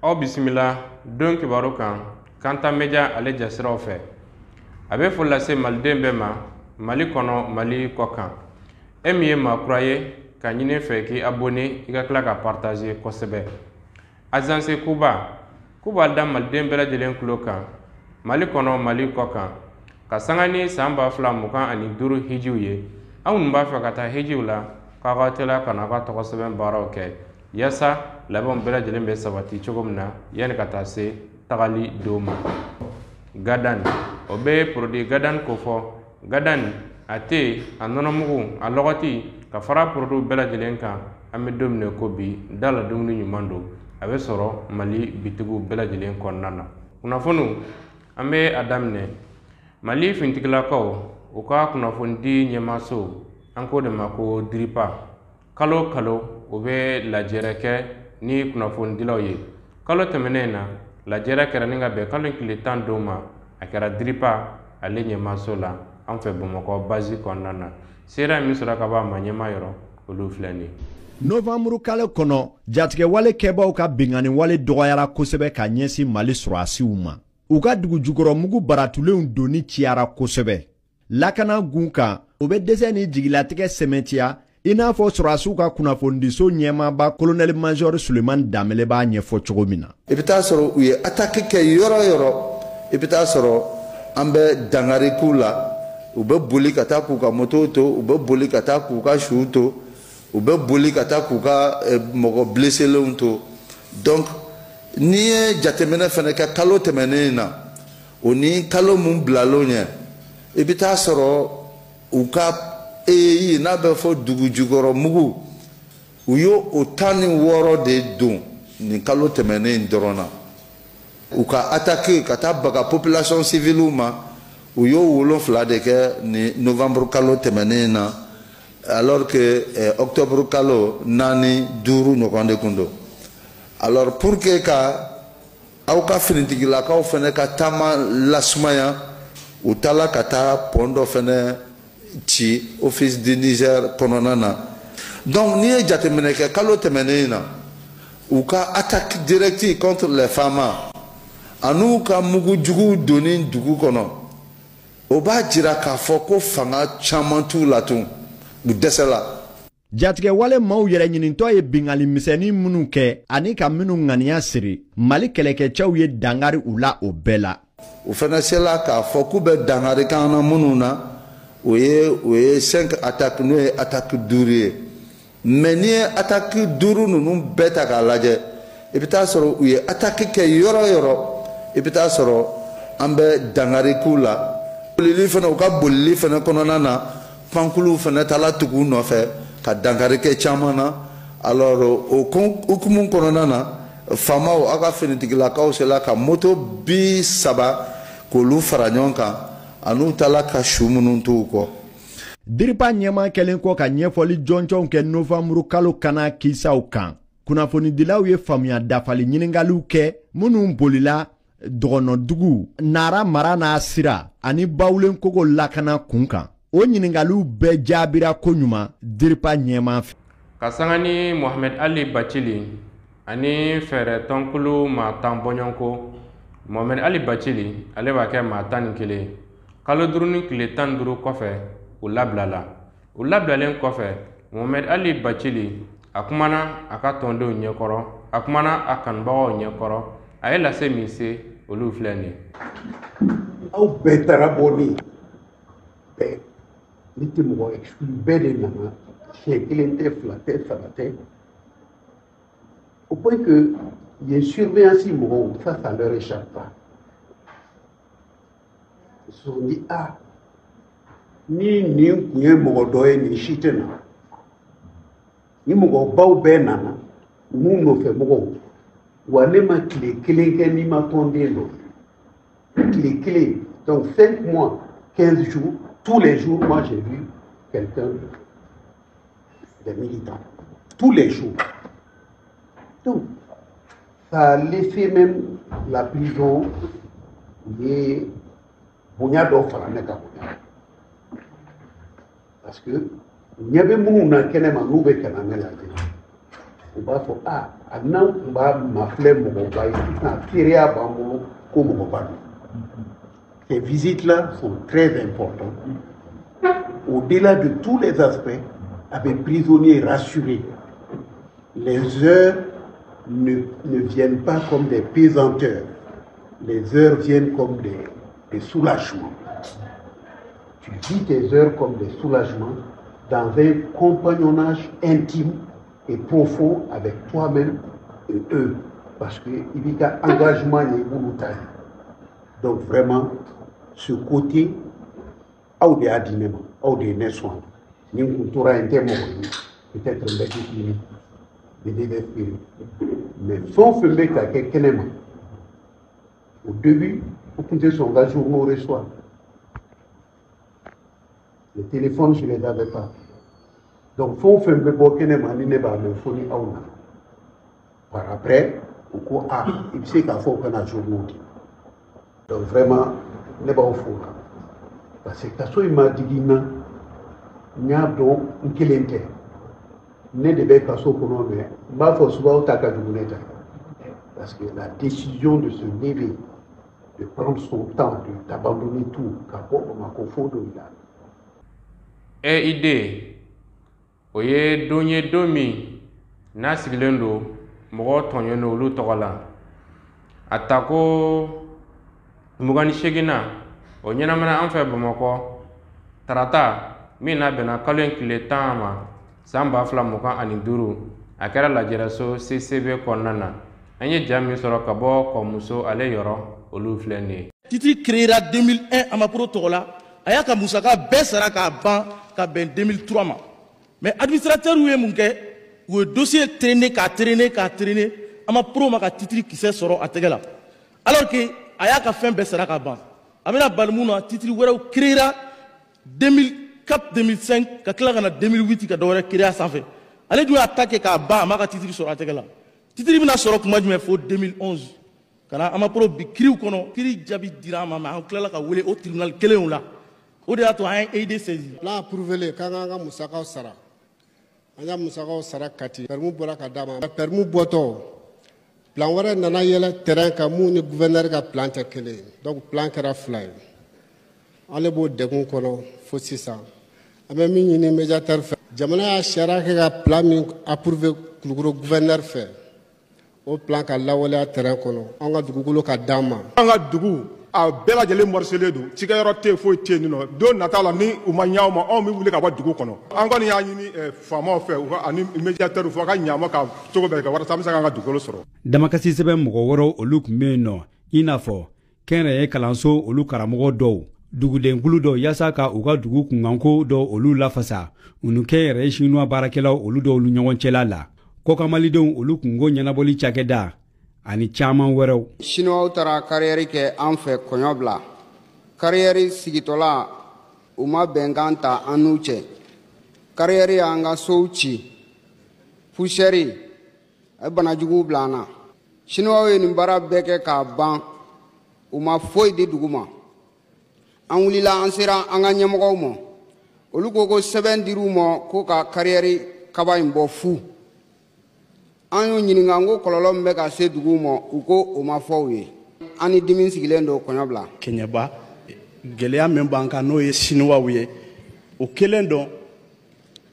Aw bisimila don kibaru kan Kanta Media ale jasiraw fɛ. A bɛ foli lase maliden bɛɛ ma Mali kɔnɔ, Mali kɔ kan. E min ye maa kura ye, ka ɲini fɛ k'i abonné, i ka tila ka partager kosɛbɛ. Agence Kuba, k'u b'a da maliden bɛɛ lajɛlen tulo kan Mali kɔnɔ, Mali kɔ kan, ka sanga ni san 2025 hijiw ye. Aw minnu b'a fɛ ka taa hijiw la, k'aw ka teliya ka na aw ka tɔgɔ sɛbɛn baaraw kɛ yaasa labɛnw bɛɛ lajɛlen bɛ sabati cogo min na yanni ka taa se tagali don ma. Gadan, o bɛ produit Gadan kofɔ. Gadan, a te, a nɔnɔmugu, a lɔgɔti, ka fara produit bɛɛ lajɛlen kan. An bɛ don min na ko bi, da la dumuni ɲuman don, a bɛ sɔrɔ Mali bitigiw bɛɛ lajɛlen kɔnɔna na. Kunnafoniw, an bɛ a daminɛ Mali finitigilakaw u ka kunnafonidi ɲɛmaaso, an k'o de ma ko DIRPA. Kalo kalo u bɛ lajɛrɛ kɛ ni kunnafonidilaw ye. Kalo tɛmɛnen na, lajɛrɛ kɛra ni ka bɛn kalo tile 10 don ma. A kɛra DIRPA ale ɲɛmaaso la an fɛ Bamakɔ base kɔnɔna na. Seereya min sɔrɔ ka bɔ a ma ɲɛmaa yɔrɔ, olu filɛ nin ye. Novanburu kalo kɔnɔ, jatigɛwale kɛbaaw ka binkanni wale dɔgɔyara kosɛbɛ ka ɲɛsin Mali sɔrɔdasiw ma. U ka dugujukɔrɔmugu baratulenw donni ciyara kosɛbɛ. Lakana gun kan, o bɛ dɛsɛ ni jigilatigɛ sɛmɛntiya, i n'a fɔ sɔrɔdasiw ka kunnafonidiso ɲɛmaaba colonel major Sulemani Danbele b'a ɲɛfɔ cogo min na. I bɛ taa sɔrɔ u ye attaque kɛ yɔrɔ yɔrɔ, i bɛ taa sɔrɔ an bɛ dankari k'u la. U bɛ boli ka taa k'u ka motow to, u bɛ boli ka taa k'u ka suw to, u bɛ boli ka taa k'u ka mɔgɔ blesselenw to. Donc n'i ye jateminɛ fana kɛ kalo tɛmɛnen in na, o ni kalo mun bilal'o ɲɛ, i bɛ taa sɔrɔ u ka EI n'a bɛ fɔ dugu jukɔrɔ mugu, u y'o o 16 de don nin kalo tɛmɛnen in dɔrɔn na. U ka attaque ka taa baga population civile ma, u y'o 7 de kɛ nin novembre kalo tɛmɛnen in na, alors que octobre kalo 4 5 ɲɔgɔn de kun don. Alors pour que ka aw ka finitigilakaw fɛnɛ ka taama lasumaya, u taala ka taa pont dɔ fɛnɛ ci office du Niger kɔnɔna na. Donc n'i ye jateminɛ kɛ kalo tɛmɛnen in na, u ka attaque directe contre les FAMa an'u ka mugu juguw donni dugu kɔnɔ, o b'a jira k'a fɔ ko fanga caman t'u la tun, u dɛsɛla. Jatigɛwale maaw yɛrɛ ɲinitɔ ye binkanni misɛnnin minnu kɛ ani ka minnu ŋaniya siri, Mali kɛlɛkɛcɛw ye dankari u la o bɛɛ la. U fana sela k'a fɔ k'u bɛ dankari kan na minnu na, o ye 5 attaques, n'o ye attaque 5 ye. Mais n'i ye attaque 5 ninnu bɛɛ ta k'a lajɛ, i bɛ taa sɔrɔ u ye attaque kɛ yɔrɔ yɔrɔ, i bɛ taa sɔrɔ an bɛ dankari k'u la. Bolili fana, u ka bolili fana kɔnɔna na, pankuluw fana taala tugu u nɔfɛ ka dankari kɛ caman na. Alors o hukumu kɔnɔna na, faamaw, aw ka finitigilakaw sela ka moto 30 k'olu fara ɲɔgɔn kan, an'u taala ka su minnu t'u kɔ. DIRPA ɲɛmaa kɛlen kɔ ka ɲɛfɔli jɔnjɔnw kɛ novanburu kalo kana kisaw kan, kunnafonidilaw ye faamuya dafali ɲininkaliw kɛ minnu bolila dɔgɔnɔdugu Nara mara n'a sira ani Bawulen kogo lakana kun kan. O ɲininkaliw bɛɛ jaabira koɲuman DIRPA ɲɛmaa fɛ. Ka sanga ni Mohamed Ali Bacili ani fɛɛrɛ tɔnkulu maa 10 bɔɲɔgɔnko, Mohamed Ali Bacili ale b'a kɛ maa 11. Kalo 5 ni tile 15 kɔfɛ, u labilala. U labilalen kɔfɛ, Mohamed Ali Bacili a kumana a ka tɔndenw ɲɛkɔrɔ, a kumana a kanubagaw ɲɛkɔrɔ. A ye lase min se, olu filɛ nin ye. Aw bɛɛ taara bɔ ne bɛɛ, ne tɛ mɔgɔ exclu, bɛɛ de nana, siɲɛ kelen tɛ, fila tɛ, saba tɛ. Au point que yen surveillance mɔgɔw, ça, ça leur échappe pas. Ils se sont dit, ah, ni nin kun ye mɔgɔ dɔ ye, nin si tɛ na. Ni mɔgɔbaw bɛɛ nana, u m'u nɔfɛ mɔgɔw. Wa ne ma tile kelen kɛ n'i ma tɔnden dɔ. Tile kelen, donc 5 mois, 15 jours, tous les jours, moi j'ai vu quelqu'un des militants. Tous les jours. Donc, ça a laissé même la prison, u ye bonya dɔ fara ne ka bonya. Parce que ɲɛ bɛ minnu na kɛnɛma n'u bɛ ka na ne lajɛ, u b'a fɔ ah. A n'anw tun b'a mafilɛ mɔgɔba ye sisan, teriya b'an bolo ko mɔgɔba don. Ces visites-là sont très importantes. Au-delà de tous les aspects, avec prisonniers rassurés, les heures ne viennent pas comme des pesanteurs. Les heures viennent comme des soulagements. Tu vis tes heures comme des soulagements dans un compagnonnage intime et profond avec toi-même et eux. Parce qu'il y a un engagement et un. Donc vraiment, ce côté, aw de y'a di ne ma, aw de ye ne sɔn. Ni n kun tora yen, n tɛ mɔgɔ ye, peut-être n bɛ déprimer, n bɛ désespérer. Mais fɛn o fɛn bɛ ka kɛ kɛnɛ ma, au début, u tun tɛ sɔn ka journaux reçoit. Les téléphones, je les avais pas. Donc fɛn o fɛn bɛ bɔ kɛnɛ ma, ni ne b'a mɛn fo ni aw nana. Par après, u ko a i bɛ se k'a fɔ u kana journaux di. Donc vraiment, ne b'aw fo la. Parce que kaso in ma digi n na, n y'a dɔn n kelen tɛ. Ne de bɛ kaso kɔnɔ, mais n b'a fɔ subaw ta ka jugu ne ta ye. Parce que la décision de se lever, de prendre son temps, d'abandonner tout, ka bɔ Bamakɔ fo don i la. EID o ye don ye, don min n'a sigilen don mɔgɔ tɔɲɔnen don olu tɔgɔ la. A ta ko 28nan o ɲɛnamana an fɛ Bamakɔ tarata min n'a bɛnna kalo in tile 10 ma san 2025. A kɛra lajɛrɛso CCB kɔnɔna na. An ye ja min sɔrɔ ka bɔ kɔmuso ale yɔrɔ, olu filɛ nin ye. Titre créera 2001 Amapro tɔgɔ la. A y'a ka musaka bɛɛ sara k'a ban ka bɛn 2003 ma. Mais administrateur ye mun kɛ? U ye dossier traîner, k'a traîner, k'a traîner. Amapro ma ka titre kisɛ sɔrɔ a tɛgɛ la. Alors que a y'a ka fɛn bɛɛ sara k'a ban. A bɛna bali mun na? Titre wɛrɛw créera 2004, 2005, ka tila ka na 2008 ka dɔ wɛrɛ créer a sanfɛ. Ale dun y'a ta kɛ k'a ban, a m'a ka titre sɔrɔ a tɛgɛ la. Titre bɛna sɔrɔ kuma jumɛn? Fo 2011. Ka na Amapro bi kiriw kɔnɔ, kiri jaabi dira an ma, mais an tilala ka wele o tribunal kelenw la. O de y'a to an ye EID saisi. Plan approuvé k'an k'an ka musakaw sara. An y'a musakaw sara Kati. Permis bɔra ka d'a ma. Permis bɔtɔ, plan wɛrɛ nana yɛlɛ terrain kan mun ni gouverneur ka plan tɛ kelen ye. Donc plan kɛra fila ye. An de b'o degun kɔnɔ fo sisan. An bɛ min ɲini médiateur fɛ, jamana y'a sariya kɛ ka plan min approuvé Kulukoro gouverneur fɛ, o plan ka lawaleya terrain kɔnɔ, an ka dugukolo ka d'an ma. An ka dugu a bɛɛ lajɛlen morcelé don, cikɛyɔrɔ tɛ yen, foyi tɛ yen nɔ. Don nata la, ni u ma ɲɛ aw ma, anw bɛ wuli ka bɔ dugu kɔnɔ. An kɔni y'a ɲini faamaw fɛ ani médiateur fɛ, ka ɲa ka cogo bɛɛ kɛ walasa an bɛ se k'an ka dugukolo sɔrɔ. Damakasi sɛbɛn mɔgɔ wɛrɛw olu tun bɛ yen nɔ, i n'a fɔ kɛnyɛrɛye kalanso olu karamɔgɔ dɔw, dugudenkulu dɔw, yaasa ka u ka dugu kunkanko dɔw olu lafasa, u ni kɛnyɛrɛye sinuwa baarakɛlaw olu dɔw ni ɲɔgɔn cɛla la, kɔkanmalidenw olu kunko ɲɛnabɔli cakɛda ani caman wɛrɛw. Sinuwaw taara carrière kɛ an fɛ kɔɲɔ bila. Carrière sigitɔla, u ma bɛnkan ta an n'u cɛ. Carrière y'an ka sow ci. Poussière a ye banajuguw bila an na. Sinuwaw ye nin baara bɛɛ kɛ k'a ban, u ma foyi di dugu ma. An wulila, an sera an ka ɲɛmɔgɔw ma. Olu ko ko sɛbɛn dir'u ma ko ka carrière kaba in bɔ fu. An y'u ɲininka ko kɔlɔlɔ min bɛ ka se dugu ma, u ko o ma fɔ u ye. An ni dimi sigilen don kɔɲɔ bila. Kɛɲɛba gɛlɛya min b'an kan, n'o ye sinuwaw ye, o kelen don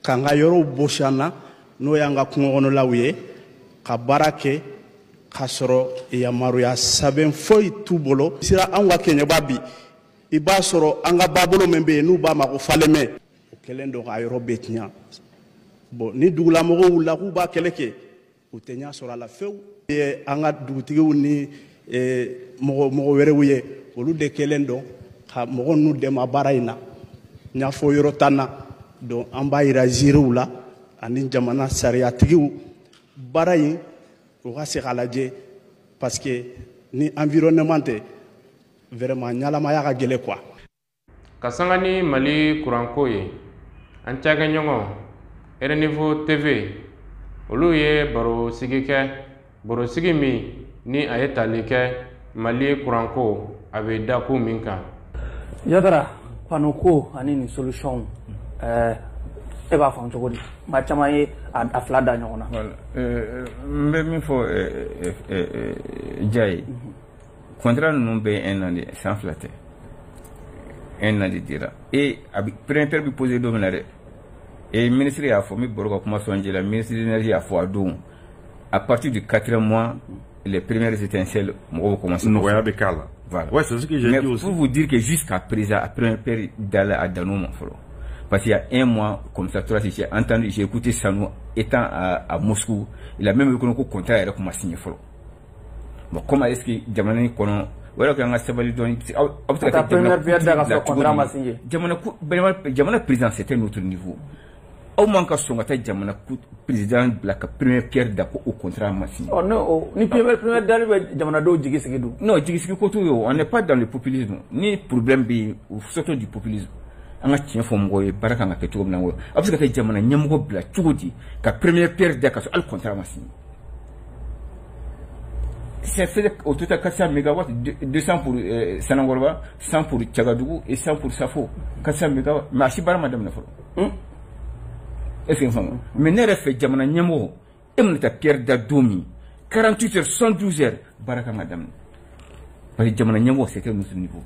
k'an ka yɔrɔw bosi an na, n'o y'an ka kungokɔnɔlaw ye, ka baara kɛ k'a sɔrɔ yamaruya sɛbɛn foyi t'u bolo. Sira anw ka Kɛɲɛba bi, i b'a sɔrɔ an ka babolo min bɛ yen n'u b'a ma ko Falemɛ, o kɛlen don k'a yɔrɔ bɛɛ tiɲɛ. Bon, ni dugulamɔgɔw wulila k'u b'a kɛlɛ kɛ, u tɛ ɲɛ sɔrɔ a la fewu. An ka dugutigiw ni mɔgɔ wɛrɛw ye, olu de kɛlen don ka mɔgɔ ninnu dɛmɛ baara in na. N y'a fɔ yɔrɔ tan na, donc an b'a yira ziiriw la ani jamana sariyatigiw, baara in u ka se k'a lajɛ, parce que ni environnement tɛ, vraiment ɲalamaya ka gɛlɛn quoi. Ka sanga ni Mali kuranko ye, an cakɛɲɔgɔn Renouveau TV olu ye barosigi kɛ, barosigi min ni a ye tali kɛ Mali kuranko a bɛ dakun min kan. Yadara, panneau ko ani nin solution, E b'a faamu cogo di? Maa caman ye a fila da ɲɔgɔn na. N bɛ min fɔ ja ye, contrat ninnu bɛɛ ye un an de, san 2 tɛ, un an de dira. Et a bɛ première pierre bɛ poser don min na dɛ, et ministre y'a fɔ, n bɛ baro ka kuma sɔn ji la, ministre de l'énergie y'a fɔ a don, à partir du 4e mois, les premières étincelles mɔgɔw bɛ commencer. Nɔgɔya bɛ k'a la. Voilà. Ouais, c'est ce que j'ai dit aussi. Pour vous dire que jusqu'à présent, a première pierre dala a dan'o ma fɔlɔ. Parce qu'il y a un mois, comme ça, toi, j'ai entendu, j'ai écouté Sanou étant à Moscou, il a même reconnu que le contrat yɛrɛ kun ma signé fɔlɔ. Bon, comment est-ce que jamana in kɔnɔ, o yɛrɛ k'an ka sabali dɔɔni, aw bɛ se ka taa première pierre da ka sɔrɔ contrat ma signé. Jamana président, c'était notre niveau. Aw man ka sɔn ka taa jamana président bila ka première pierre da ko o contrat ma signé. Ɔ ne ni première dali bɛ jamanadenw jigi sigi dun. Non, jigi sigi ko t'o ye o, on n'est pas dans le populisme. Ni problème bɛ yen, surtout du populisme. An ka tiɲɛ fɔ mɔgɔw ye, baara kan ka kɛ cogo min na, o a bɛ se ka taa jamana ɲɛmɔgɔ bila cogo di ka première pierre da ka sɔrɔ hali contrat ma signé. C'est fait au total 400 mégawatts, 200 pour Sanankoroba, 100 pour Thiagadougou et 100 pour Safo. 400 mégawatts, mais a si baara ma daminɛ fɔlɔ. Est-ce que faamu? Mais ne yɛrɛ fɛ, jamana ɲɛmɔgɔ, e mana taa pierre da don min, 48 heures, 72 heures, baara kan ka daminɛ. Parce que jamana ɲɛmɔgɔ, c'était notre niveau.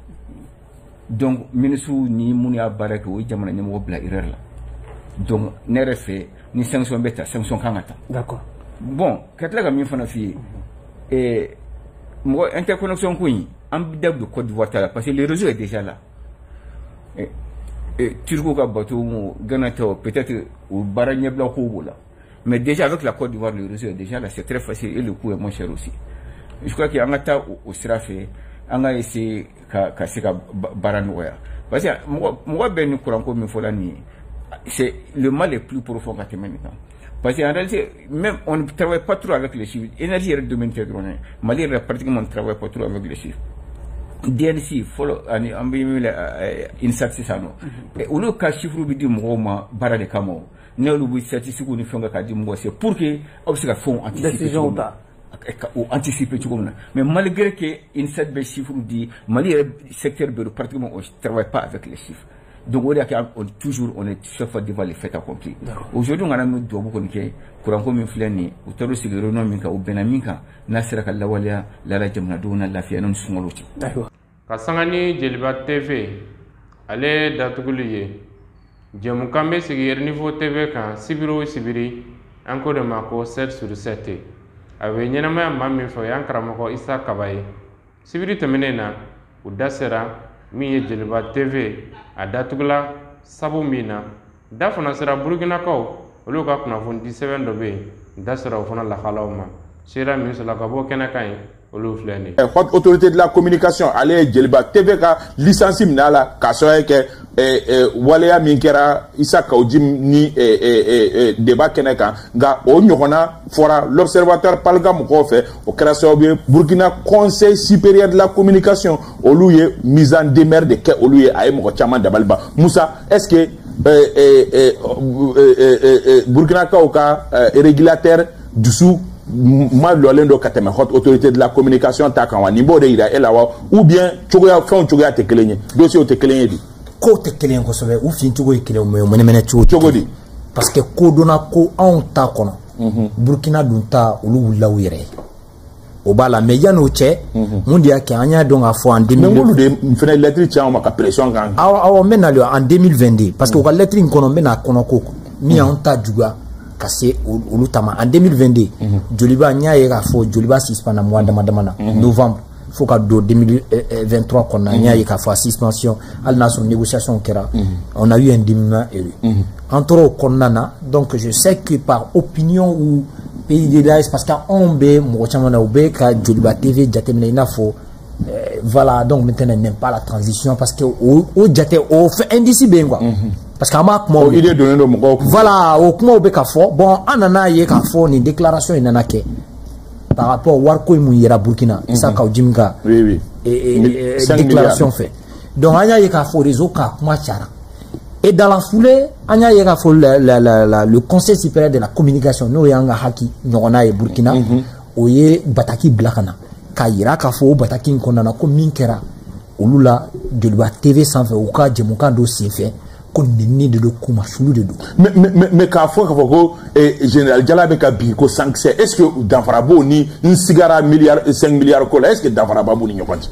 Donc ministre ni minnu y'a baara kɛ, o ye jamana ɲɛmɔgɔ bila erreur la. Donc ne yɛrɛ fɛ, ni sanction bɛ ta, sanction kan ka ta. D'accord. Bon, ka tila ka min fana f'i ye, mɔgɔ interconnexion ko in, an bɛ da don Côte d'Ivoire ta la, parce que le réseau est déjà là. Turco ka bateau mu Ghana ta, peut-être o baara ɲɛbila kow b'o la. Mais déjà avec la Côte d'Ivoire, le réseau est déjà là, c'est très facile et le coût est moins cher aussi. Je crois que an ka taa o sira fɛ, an ka essayer ka se ka baara nɔgɔya. Parce que mɔgɔ bɛɛ ni kuranko min fɔla nin ye, c'est le mal est plus profond ka tɛmɛ nin kan. Parce qu'en réalité, même on ne travaille pas trop avec les chiffres. Énergie yɛrɛ domaine tɛ dɔrɔn ye. Mali yɛrɛ pratiquement on ne travaille pas trop avec les chiffres. DNC fɔlɔ ani an bɛ min wele INSAT sisan nɔ, olu ka chiffres bɛ di mɔgɔw ma baara de kama o. N'olu bɛ statistiques ni fɛnw kɛ k'a di mɔgɔw, c'est pour que aw bɛ se ka fɛnw anticiper. Décision ta. O anticiper cogo min na. Mais malgré que INSAT bɛ chiffres di, Mali yɛrɛ secteur bɛɛ pratiquement on ne travaille pas avec les chiffres. Donc o de y'a kɛ toujours on est chaque fois devant les faits accomplis. Aujourd'hui, on a min dubabu kɔni kɛ, kuranko min filɛ nin ye, u taar'u sigi réunion min kan, u bɛnna min kan, n'a sera ka lawaleya lala jamanadenw na lafiya n'u ni sunkalo cɛ. Ka sanga ni Joliba TV ale datuguli ye, jɛmukan bɛ sigi Renouveau TV kan sibiri o sibiri, an ko de ma ko 7 sur 7. A bɛ ɲɛnamaya maa min fɛ, o y'an karamɔgɔ Isa Kaba ye. Sibiri tɛmɛnen na, u da sera min ye Joliba TV a datugula sabu min na, da fana sera Burukinakaw olu ka kunnafoni sɛbɛn dɔ bɛ yen, da sera o fana lahalaw ma. Sera min sɔrɔla ka bɔ kɛnɛ kan ye, olu filɛ nin ye. Haute autorité de la communication, ale ye Joliba TV ka licence minɛ a la k'a sababu kɛ waleya min kɛra Issa Kaou Djim ni débat kɛnɛ kan. Nka o ɲɔgɔnna fɔra l'observateur Palga mɔgɔw fɛ, o kɛra sababu ye Burkina conseil supérieur de la communication olu ye mise en demeure de kɛ olu ye, a ye mɔgɔ caman dabali ban. Musa, est-ce que Burkinakaw ka régulateur dusu ma lɔlen don ka tɛmɛ haute autorité de la communication ta kan wa? Nin b'o de yira e la wa, ou bien cogoya fɛnw cogoya tɛ kelen ye, dossier tɛ kelen ye di? Kow tɛ kelen ye kosɛbɛ, u fin cogo ye kelen mais u mɛnɛmɛnɛ cogo di? Parce que ko donna ko anw ta kɔnɔ, Burkina dun ta, olu wulila u yɛrɛ ye, o b'a la. Mais yan'o cɛ, mun de y'a kɛ an y'a dɔn k'a fɔ en 2000, mais olu de fana lettre ci anw ma ka pression kan. Awɔ awɔ, n bɛ na en 2022, parce que u ka lettre in kɔnɔ, n bɛ n'a kɔnɔ ko min y'anw ta juguya ka se olu ta ma. En 2022, Joliba, n y'a ye k'a fɔ Joliba suspendra mois dama dama na, novembre fo ka don 2023 kɔnɔna, n y'a ye k'a fɔ a suspension, hali n'a sɔrɔ négociation kɛra, on a eu un diminuement élevé. An tora o kɔnɔna na. Donc je sais que par opinion ou pays de l'AES, parce que anw bɛ mɔgɔ caman na, u bɛ ka Joliba TV jateminɛ i n'a fɔ voilà, donc maintenant ils n'aiment pas la transition, parce que o jate o fɛn indice bɛ yen quoi. Parce que an b'a kumaw o idée donnen don mɔgɔw kun. Voilà, o kumaw bɛ ka fɔ. Bon, an nana ye k'a fɔ nin déclaration in nana kɛ par rapport wariko in mun yera Burkina, Issa Kaou Djim ka déclaration fɛ. Donc an y'a ye k'a fɔ réseau ka kuma cayara. Et dans la foulée, an y'a ye k'a fɔ le conseil supérieur de la communication, n'o y'an ka haki ɲɔgɔnna ye Burkina, o ye bataki bila ka na k'a yira k'a fɔ o bataki in kɔnɔna na ko min kɛra olu la Joliba TV sanfɛ, u ka jɛmukan dɔ senfɛ, Ko nɛni de don, kumasulu de don. Mais k'a fɔ ko général Jala bɛ ka bin ko sankisɛ, est ce que danfara b'o ni n sigara milliard 5 milliards ko la, est ce que danfara b'u ni ɲɔgɔn cɛ?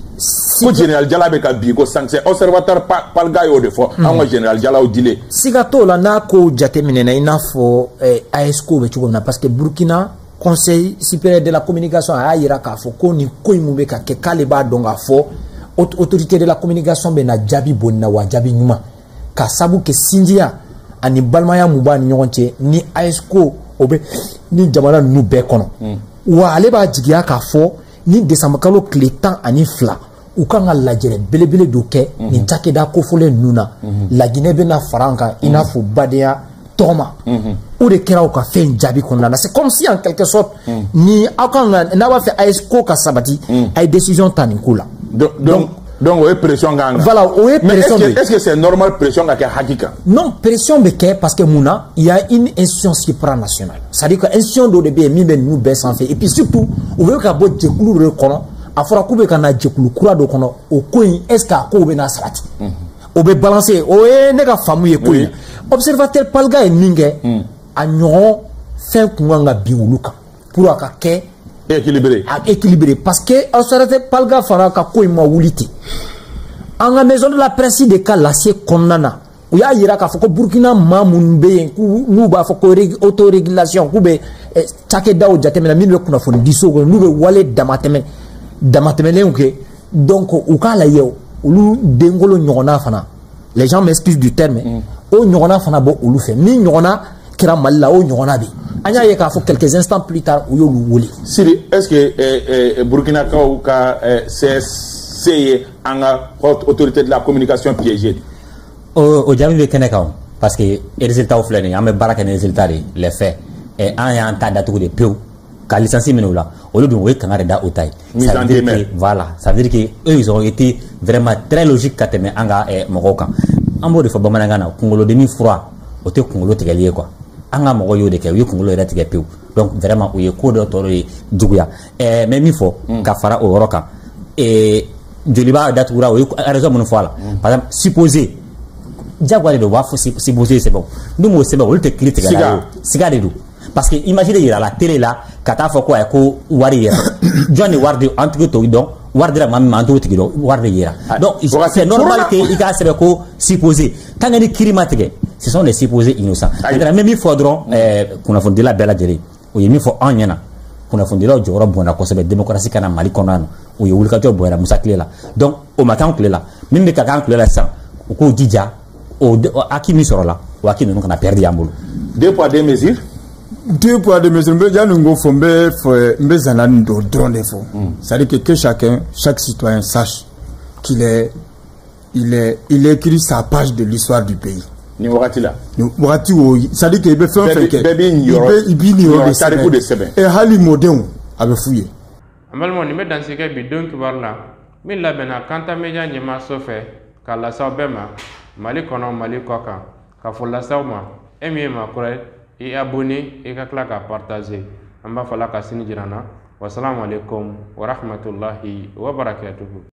Ko général Jala bɛ ka bin ko sankisɛ, observateur Palga y'o de fɔ, an ka général Jalaw dilen. Siga t'o la, n'a ko jateminɛna i n'a fɔ AES ko bɛ cogo min na, parce que Burkina Conseil supérieur de la communication a y'a yira k'a fɔ ko nin ko in mun bɛ ka kɛ, k'ale b'a dɔn k'a fɔ autorité de la communication bɛ na jaabi bɔ nin na, wa jaabi ɲuman, ka sabu kɛ sinjiya ani balimaya mun b'a ni ɲɔgɔn cɛ ni AES ko o bɛ ni jamana ninnu bɛɛ kɔnɔ. Wa ale b'a jigiya k'a fɔ ni décembre kalo tile 12 u kan ka lajɛrɛ belebele dɔ kɛ nin cakɛda kofɔlen ninnu na, Laginɛ bɛna fara an kan i n'a fɔ badenya tɔgɔma. O de kɛra u ka fɛn jaabi kɔnɔna na. C'est comme si en quelque sorte ni aw kan ka, n'a b'a fɛ AES ko ka sabati, a ye décision ta nin ko la. Donc o ye pression k'an kan. Voilà, o ye pression de ye. Mais est-ce que c'est normal pression ka kɛ HAC kan? Non, pression bɛ kɛ parce que mun na, il y a une institution supranationale, c'est-à-dire que institution dɔ de bɛ yen min bɛ ninnu bɛɛ sanfɛ, et puis surtout u bɛ ka bɔ jɛkulu dɔ de kɔnɔ, a fɔra k'u bɛ ka na jɛkulu kura dɔ kɔnɔ. O ko in, est-ce que a kow bɛ na sabati? O bɛ balancer. O ye ne ka faamu ye ko in na. Observateur Palga ye min kɛ, a ɲɔgɔn fɛn kun kan ka bin olu kan pour a ka kɛ équilibré. A équilibré, parce que observateur Palga fana ka ko in ma wuli ten. An ka maison de la presse de ka lase kɔnɔna na, u y'a yira k'a fɔ ko Burkina maa minnu bɛ yen n'u b'a fɔ ko autorégulation, k'u bɛ cakɛdaw jateminɛ minnu bɛ kunnafoni di so kɔnɔ, n'u bɛ wale damatɛmɛlenw kɛ, donc u k'a lajɛ olu denkolo ɲɔgɔnna fana, les gens m'excusent du terme, o ɲɔgɔnna fana bɔ olu fɛ. Min ɲɔgɔnna kɛra Mali la, o ɲɔgɔnna bɛ yen. An y'a ye k'a fɔ quelques instants plus tard u y'olu wele. Sidi, est-ce que Burkinakaw ka CSC ye an ka haute autorité de la communication piégée? O jaabi bɛ kɛnɛ kan, parce que résultat filɛ nin ye, an bɛ baara kɛ ni résultat de ye, les faits. An y'an ta datugu de pewu ka licence minɛ u la, olu dun o ye kanga de da o ta ye. Mise en demeure. Voilà, ça veut dire que eux, ils ont été vraiment très logiques ka tɛmɛ an ka mɔgɔw kan. An b'o de fɔ bamanankan na, kunkolodimi fura o tɛ kunkolo tigɛli ye quoi. An ka mɔgɔw y'o de kɛ, u ye kunkolo yɛrɛ tigɛ pewu. Donc vraiment u ye ko dɔ tɔ ye juguya. N bɛ min fɔ ka fara o yɔrɔ kan, Joliba datugura, o ye raison minnu fɔ a la, par exemple supposé, diyagoya de don, u b'a fɔ supposé sɛbɛn, n'u m'o sɛbɛn olu tɛ kiiri tigɛ la ye, siga de don, parce que image de yira la télé la ka taa fɔ ko ayi ko wari yera. Jɔn de wari di? An tigi t'o dɔn. Wari dira maa min ma, an t'o tigi dɔn. Wari de yera, donc c'est normal que i k'a sɛbɛn ko supposé. Tant que ni kiiri ma tigɛ, ce sont des supposés innocents. Maintenant n bɛ min fɔ dɔrɔn, kunnafonidila bɛɛ lajɛlen, o ye min fɔ anw ɲɛna, kunnafonidilaw jɔyɔrɔ bonyana kosɛbɛ démocratie ka na Mali kɔnɔ yan nɔ. O ye wulikajɔ bonyana Musa tile la, donc o ma k'an tile la. Min bɛ ka k'an tile la sisan, u k'o jija, o acquis min sɔrɔla, o acquis ninnu kana perdre an bolo. Deux poids deux mesures. Deux poids deux mesures. N bɛ yanni n k'o fɔ, n bɛ fɛ n bɛ zana nin dɔ dɔrɔn de fɔ. C'est-à-dire que chacun, chaque citoyen sache qu'il est il est il écrit sa page de l'histoire du pays. Nin wagati la. Nin wagati o, c'est-à-dire que i bɛ fɛn o fɛn kɛ, bɛɛ b'i niyɔrɔ, i b'i niyɔrɔ de tariku de sɛbɛn. Et hali mɔdenw a bɛ f'u ye. An balimaw, nin bɛ dansigɛ bi don kibaru la min labɛnna Kanta Media ɲɛmaaso fɛ k'a lase aw bɛɛ ma Mali kɔnɔ, Mali kɔ kan. Ka fɔ lase aw ma, e min ye maa kura ye, i abonné, i ka tila ka partager. An b'a fɔ la ka sini jira n na. Wasalamu alaikum warahmatullahi wabarakatuhu.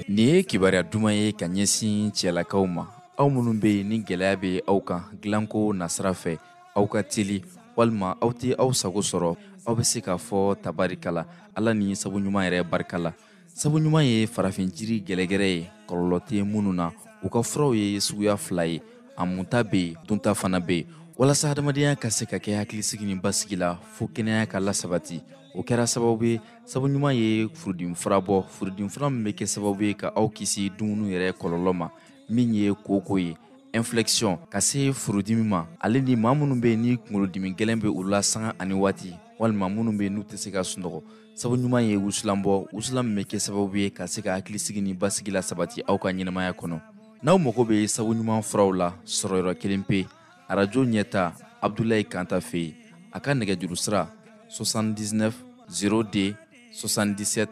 Nin ye kibaruya duman ye ka ɲɛsin cɛlakaw ma, aw minnu bɛ yen ni gɛlɛya bɛ aw kan dilanko nasira fɛ, aw ka teli walima aw tɛ aw sago sɔrɔ, aw bɛ se k'a fɔ tabarikala Ala ni sabu ɲuman yɛrɛ barika la. Sabu ɲuman ye farafin jiri gɛlɛgɛrɛ ye, kɔlɔlɔ tɛ minnu na. U ka furaw ye suguya fila ye, a munta bɛ yen, dunta fana bɛ yen, walasa adamadenya ka se ka kɛ hakilisigi ni basigi la fo kɛnɛya ka lasabati. O kɛra sababu ye sabu ɲuman ye furudimi fura bɔ, furudimi fura min bɛ kɛ sababu ye ka aw kisi dumuni yɛrɛ kɔlɔlɔ ma, min ye koko ye, inflexion, ka se furudimi ma, ale ni maa minnu bɛ yen ni kunkolodimi gɛlɛn bɛ olu la sanga ani waati. Walima minnu bɛ yen n'u tɛ se ka sunɔgɔ, sabu ɲuman ye wusulan bɔ, wusulan min bɛ kɛ sababu ye ka se ka hakilisigi ni basigi la sabati aw ka ɲɛnamaya kɔnɔ. N'aw mago bɛ sabu ɲuman furaw la, sɔrɔ yɔrɔ kelen pe, arajo ɲɛta, Abdulayi Kanta fɛ yen. A ka nɛgɛjuru sira 79 02 77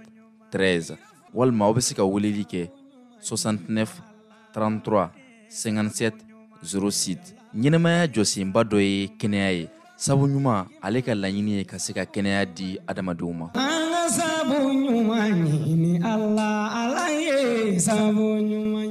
13, walima aw bɛ se ka weleli kɛ 69 33 57 06. Ɲɛnamaya jɔsenba dɔ ye kɛnɛya ye. Sabu ɲuman, ale ka laɲini ye ka se ka kɛnɛya di adamadenw ma. An ka sabu ɲuman ɲini Ala, Ala ye sabu ɲuman.